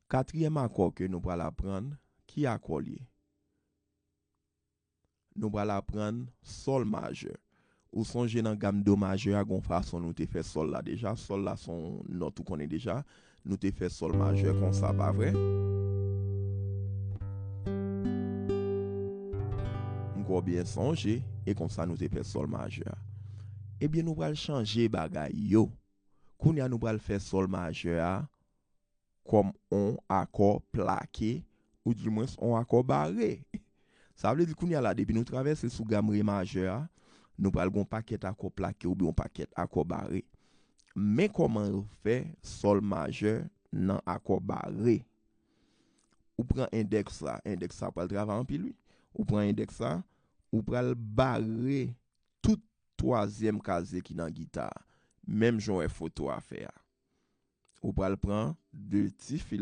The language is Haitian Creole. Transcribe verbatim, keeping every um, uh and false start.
Katriyèm akò ke nou pral aprann, ki akò l ye? Nou pral aprann sòl majè. Ou sonje nan gam do majè a, gon fason nou te fè sòl la deja. Sòl la se yon nòt ou konnen deja. Nou te fè sòl majè konsa, pa vre? M kwè w byen sonje, e konsa nou te fè sòl majè a. Ebyen, nou pral chanje bagay yo. Kounye a, nou pral fè sòl majè a kòm on akò plake, oudimwens on akò bare. Sa vle di kounye a la, depi nou travèse sou gam re majè a, nou pral gen on pakèt akò plake oubyen on pakèt akò bare. Men kòman yo fè sòl majè nan akò bare. Ou pran endèks la, endèks sa pral travay anpil, wi. Ou pran endèks la, ou pral bare tout twazyèm kazye ki nan gita a, menm jan w wè foto a fè a. Ou pral pran de ti fil